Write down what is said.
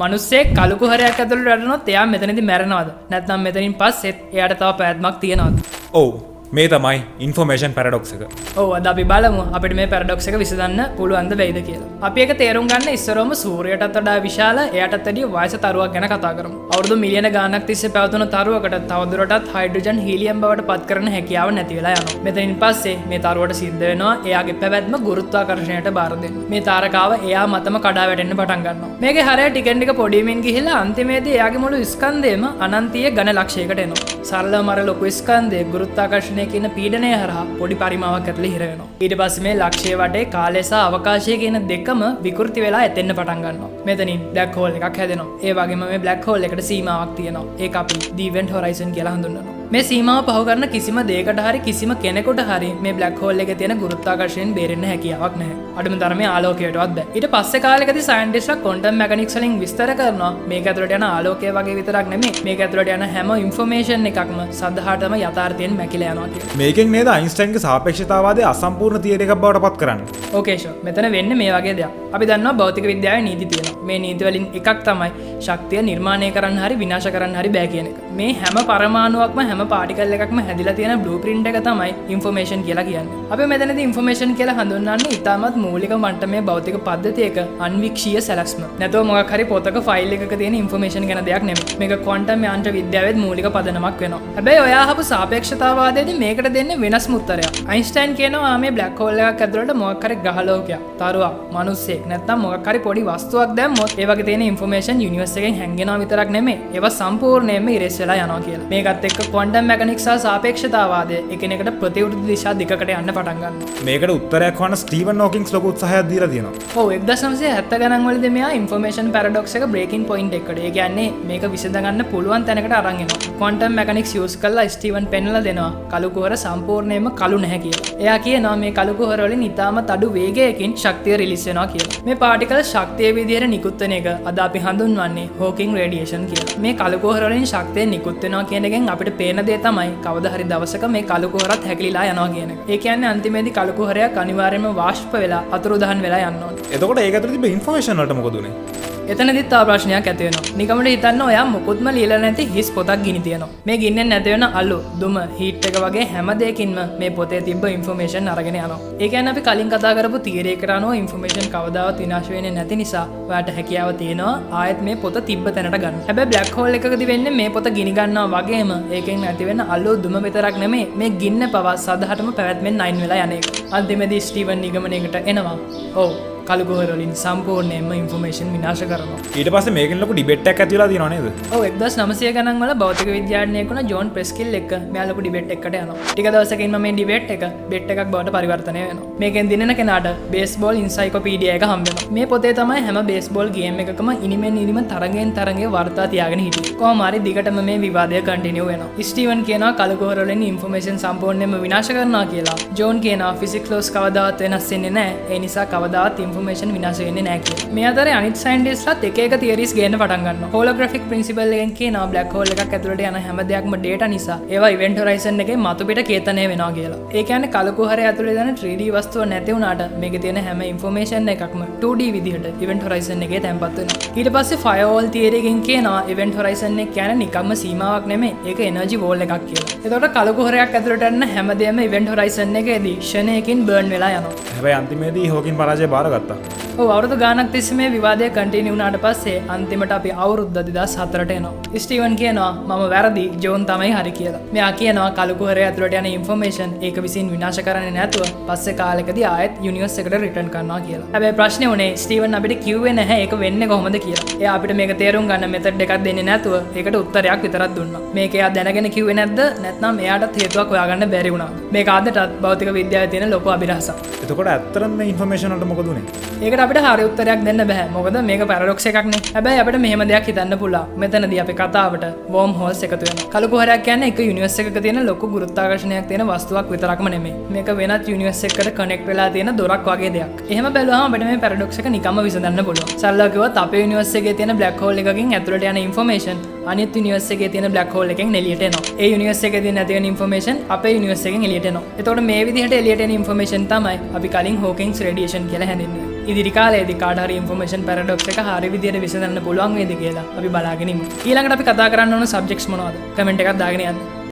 මනුස්සයෙක් කළු කුහරයක් ඇතුළට වැටුනොත් එයා මෙතනදි මැරෙනවද? නැත්නම් මෙතනින් පස්සෙත් එයාට තව පැවැත්මක් තියෙනවද? ඔව්, මේ තමයි ඉන්ෆර්මේෂන් පැරඩොක්ස් එක. ඔව්, අද අපි බලමු අපිට මේ පැරඩොක්ස් එක විසඳන්න පුළුවන්ද වෙයිද කියලා. අපි ඒක තේරුම් ගන්න ඉස්සරවම සූර්යයටත් වඩා විශාල, එයාටත් වැඩිය වයස තරුවක් ගැන කතා කරමු. අවුරුදු මිලියන ගාණක් තිස්සේ පැවතුණු තරුවකට තවදුරටත් හයිඩ්‍රජන් හීලියම් බවට පත් කරන හැකියාව නැති වෙලා යනවා. මෙතනින් පස්සේ මේ තරුවට සිද්ධ වෙනවා එයාගේ පැවැත්ම ගුරුත්වාකර්ෂණයට බාර දෙන්න. මේ තාරකාව එයා මතම කඩා වැටෙන්න පටන් ගන්නවා. මේකේ හරය ටිකෙන් ටික පොඩි වෙමින් ගිහිල්ලා අන්තිමේදී එයාගේ මුළු ස්කන්ධයම අනන්තීය ඝන ලක්ෂයකට එනවා. සරලවම අර ලොකු ස්කන්ධය ගුරුත්වාකර්ෂණය කියන පීඩනය හරහා පොඩි පරිමාවක් ඇතුලේ හිර වෙනවා. ඊට පස්සේ මේ ලක්ෂය වටේ කාලය සහ අවකාශය කියන දෙකම විකෘති වෙලා එතෙන්න පටන් ගන්නවා. මෙතනින් බ්ලැක් හෝල් එකක් හැදෙනවා. ඒ වගේම මේ බ්ලැක් හෝල් එකට සීමාවක් තියෙනවා. ඒක අපි දී ඉවෙන්ට් හොරයිසන් කියලා හඳුන්වනවා. මේ සීමාව පහු කරන කිසිම දෙයකට හරි කිසිම කෙනෙකුට හරි මේ බ්ලැක් හෝල් එකේ තියෙන ගුරුත්වාකර්ෂණයෙන් බේරෙන්න හැකියාවක් නැහැ. අඩුම තරමේ ආලෝකයටවත් බෑ. ඊට පස්සේ කාලෙකදී සයන්ටිස්ට්ලා ක්වොන්ටම් මෙකැනික්ස් වලින් විස්තර කරනවා මේක ඇතුළට යන ආලෝකය වගේ විතරක් නෙමෙයි, මේක ඇතුළට යන හැම ඉන්ෆර්මේෂන් එකක්ම සදහටම යථාර්ථයෙන් මැකිලා යනවා කියලා. මේකෙන් නේද අයින්ස්ටයින්ගේ සාපේක්ෂතාවාදය අසම්පූර්ණ තියරි එකක් බවට පත් කරන්නේ? ඕකේ ෂෝ, මෙතන වෙන්නේ මේ වගේ දෙයක්. අපි දන්නවා භෞතික විද්‍යාවේ නීති තියෙනවා. මේ නීති වලින් එකක් තමයි ශක්තිය නිර්මාණය කරන්න හරි විනාශ කරන්න හරි බෑ කියන එක. මේ හැම පරමාණුවක්ම, හැම පාටිකල් එකක්ම හැදිලා තියෙන බ්ලූ ප්‍රින්ට් එක තමයි ඉන්ෆර්මේෂන් කියලා කියන්නේ. අපි මෙතනදී ඉන්ෆර්මේෂන් කියලා හඳුන්වන්නේ ඉතාමත් මූලික මට්ටමේ භෞතික පද්ධතියක අන්වික්ෂීය සැලැස්ම. නැතුව මොකක් හරි පොතක ෆයිල් එකක තියෙන ඉන්ෆර්මේෂන් ගැන දෙයක් නෙමෙයි. මේක ක්වොන්ටම් යාන්ත්‍ර විද්‍යාවෙත් මූලික පදනමක් වෙනවා. හැබැයි ඔයා අහපු සාපේක්ෂතාවාදයේදී මේකට දෙන්නේ වෙනස්ම උත්තරයක්. අයින්ස්ටයින් කියනවා මේ බ්ලැක් හෝල් එකක් ඇතුළට මොකක් හරි ග්‍රහලෝකයක්, තරුවක්, මනුස්සයෙක් නැත්නම් මොකක් හරි පොඩි වස්තුවක් දැම්මොත් ඒ වගේ තියෙන ඉන්ෆර්මේෂන් යුනිවර්ස් එකෙන් හැංගෙනවා විතරක් නෙමෙයි, ඒවා සම්පූර්ණයෙන්ම ඉරේස් වෙලා යනවා කියලා. මේකත් එක්ක ක්වොන්ටම් මෙකැනික්ස් සහ සාපේක්ෂතාවාදය එකිනෙකට ප්‍රතිවිරුද්ධ දිශා දෙකකට යන්න පටන් ගන්නවා. මේකට උත්තරයක් හොයන්න ස්ටීවන් හෝකින්ස් ලොකු උත්සාහයක් දීලා තියෙනවා. ඔව්, 1970 ගණන් වලදී මෙයා ඉන්ෆර්මේෂන් පැරඩොක්ස් එක බ්‍රේකින් පොයින්ට් එකට. ඒ කියන්නේ මේක විසඳ ගන්න පුළුවන් තැනකට අරන් එනවා. ක්වොන්ටම් මෙකැනික්ස් යූස් කරලා ස්ටීවන් පෙන්වලා දෙනවා කළු කුහර සම්පූර්ණයෙන්ම කළු නැහැ කියලා. එයා කියනවා මේ කළු කුහර වලින් ඉතාමත් අඩු වේගයකින් ශක්තිය රිලීස් වෙනවා කියලා. මේ පාටිකල් ශක්තිය විදිහට නිකුත් වෙන එක අද අපි හඳුන්වන්නේ හෝකින් රේඩියේෂන් කියලා. මේ කළු කුහර වලින් ශක්තිය නිකුත් වෙනවා කියන එකෙන් අපිට පේන දේ තමයි කවදා හරි දවසක මේ කළු කුහරත් හැකිලිලා යනවා කියන එක. ඒ කියන්නේ අන්තිමේදී කළු කුහරයක් අනිවාර්යයෙන්ම වාෂ්ප වෙලා අතුරුදහන් වෙලා යන්න ඕනේ. එතකොට ඒක ඇතුළේ තිබ්බ ඉන්ෆර්මේෂන් වලට මොකද උනේ? එතනදිත් තව ප්‍රශ්නයක් ඇති වෙනවා. නිකමට හිතන්න ඔයා මොකුත්ම ලියලා නැති හිස් පොතක් ගිනි තියනවා. මේ ගින්නෙන් නැති වෙන අලු, දුම, හීට් එක වගේ හැම දෙයකින්ම මේ පොතේ තිබ්බ ඉන්ෆර්මේෂන් අරගෙන යනවා. ඒ කියන්නේ අපි කලින් කතා කරපු තියරි එකට අනුව ඉන්ෆර්මේෂන් කවදාවත් විනාශ වෙන්නේ නැති නිසා ඔයාට හැකියාව තියෙනවා ආයෙත් මේ පොත තිබ්බ තැනට ගන්න. හැබැයි බ්ලැක් හෝල් එකකදී වෙන්නේ මේ පොත ගිනි ගන්නවා වගේම ඒකෙන් නැති වෙන අලු, දුම විතරක් නෙමෙයි, මේ ගින්න පවා සදහටම පැවැත්මෙන් අයින් වෙලා යන එක. අන්තිමේදී ස්ටීවන් නිගමනයකට එනවා. ඔව්, කළු කුහර වලින් සම්පූර්ණයෙන්ම ඉන්ෆර්මේෂන් විනාශ කරනවා. ඊට පස්සේ මේකෙන් ලොකු ඩිබේට් එකක් ඇති වෙලා තියෙනවා නේද? ඔව්, 1900 ගණන් වල භෞතික විද්‍යාඥයෙක් වුණ ජෝන් ප්‍රෙස්කිල් එක්ක මෙයා ලොකු ඩිබේට් එකකට යනවා. ටික දවසකින්ම මේ ඩිබේට් එක බෙට් එකක් බවට පරිවර්තනය වෙනවා. මේකෙන් දිනන කෙනාට බේස්බෝල් ඉන්සයික්ලෝපීඩියා එක හම්බ වෙනවා. මේ පොතේ තමයි හැම බේස්බෝල් ගේම් එකකම ඉනිමෙන් ඉනිම තරගෙන් තරගේ වාර්තා තියාගෙන හිටියේ. කොහොම හරි දිගටම මේ විවාදය කන්ටිනියු වෙනවා. ස්ටීවන් කියනවා කළු කුහර වලින් ඉන්ෆර්මේෂන් සම්පූර්ණයෙන්ම විනාශ කරනවා කියලා. ජෝන් කියනවා ෆිසික්ස් ලෝස් කවදාවත් වෙනස් වෙන්නේ නැහැ. ඒ නිසා කවදාවත් ඉන්ෆර්මේෂන් විනාශ වෙන්නේ නැහැ කියලා. මේ අතරේ අනිත් සයන්ටිස්ට්ලාත් එක එක තියරිස් ගේන්න පටන් ගන්නවා. හෝලෝග්‍රැෆික් ප්‍රින්සිපල් එකෙන් කියනවා බ්ලැක් හෝල් එකක් ඇතුළට යන හැම දෙයක්ම ඩේටා නිසා ඒවා ඉවෙන්ට් හොරයිසන් එකේ මතු පිට කේතනය වෙනවා කියලා. ඒ කියන්නේ කළු කුහරය ඇතුළේ යන 3D වස්තුව නැති වුණාට මේකේ තියෙන හැම ඉන්ෆර්මේෂන් එකක්ම 2D විදිහට ඉවෙන්ට් හොරයිසන් එකේ තැන්පත් වෙනවා. ඊට පස්සේ ෆයර්වෝල් තියරි එකෙන් කියනවා ඉවෙන්ට් හොරයිසන් එක කියන්නේ නිකම්ම සීමාවක් නෙමෙයි, ඒක එනර්ජි වෝල් එකක් කියලා. එතකොට කළු කුහරයක් ඇතුළට යන හැම දෙයක්ම ඉවෙන්ට් හොරයිසන් එකේදී ක්ෂණයකින් බර්න් වෙලා යනවා. හැබැයි අන්තිමේදී හෝකින් පරාජය බාරගත්තා. ඔව්, අවුරුදු ගාණක් තිස්සේ මේ විවාදය කන්ටිනියු වුණාට පස්සේ අන්තිමට අපි අවුරුද්ද 2004ට එනවා. ස්ටීවන් කියනවා මම වැරදි, ජෝන් තමයි හරි කියලා. මෙයා කියනවා කළු කුහරය ඇතුළට යන ඉන්ෆර්මේෂන් ඒක විසින් විනාශ කරන්නේ නැතුව පස්සේ කාලෙකදී ආයෙත් යුනිවර්ස් එකට රිටර්න් කරනවා කියලා. හැබැයි ප්‍රශ්නේ උනේ ස්ටීවන් අපිට කිව්වේ නැහැ ඒක වෙන්නේ කොහොමද කියලා. එයා අපිට මේක තේරුම් ගන්න මෙතඩ් එකක් දෙන්නේ නැතුව ඒකට උත්තරයක් විතරක් දුන්නා. මේක එයා දැනගෙන කිව්වේ නැද්ද, නැත්නම් එයාටත් හේතුවක් හොයාගන්න බැරි වුණාද? මේක අදටත් භෞතික විද්‍යාවේ තියෙන ලොකු අභිරහසක්. එතකොට ඇත්තටම මේ ඉන්ෆර්මේෂන් වලට මොකද උනේ? ඒකට අපිට හරි උත්තරයක් දෙන්න බෑ. මොකද මේක පැරඩොක්ස් එකක් නේ. හැබැයි අපිට මෙහෙම දෙයක් හිතන්න පුළුවන්. මෙතනදී අපේ කතාවට වෝම් හෝල්ස් එකතු වෙනවා. කළු කුහරයක් කියන්නේ එක යුනිවර්ස් එකක තියෙන ලොකු ගුරුත්වාකර්ෂණයක් තියෙන වස්තුවක් විතරක්ම නෙමෙයි. මේක වෙනත් යුනිවර්ස් එකකට කනෙක්ට් වෙලා තියෙන දොරක් වගේ දෙයක්. එහෙම බැලුවහම අපිට මේ පැරඩොක්ස් එක නිකම්ම විසඳන්න පුළුවන්. සරලව කිව්වොත් අපේ යුනිවර්ස් එකේ තියෙන බ්ලැක් හෝල් එකකින් ඇතුළට යන ඉන්ෆර්මේෂන් අනිත් යුනිවර්ස් එකේ තියෙන බ්ලැක් හෝල් එකෙන් එළියට එනවා. ඒ යුනිවර්ස් එකේ තියෙන නැති වෙන ඉන්ෆර්මේෂන් අපේ යුනිවර්ස් එකෙන් එළියට එනවා. එතකොට මේ විදිහට එළියට එන ඉන්ෆර්මේෂන් තමයි අපි කලින් හෝකින්ස් රේඩියේෂන් කියලා හැඳින්වුවේ. ඉදිරි කාලේදී කාට හරි ඉන්ෆර්මේෂන් පැරඩොක්ස් එක හරි විදියට විසඳන්න පුළුවන් වේද කියලා අපි බලාගෙන ඉමු. ඊළඟට අපි කතා කරන්න ඕන සබ්ජෙක්ට්ස් මොනවද? කමෙන්ට් එකක් දාගෙන යන්න.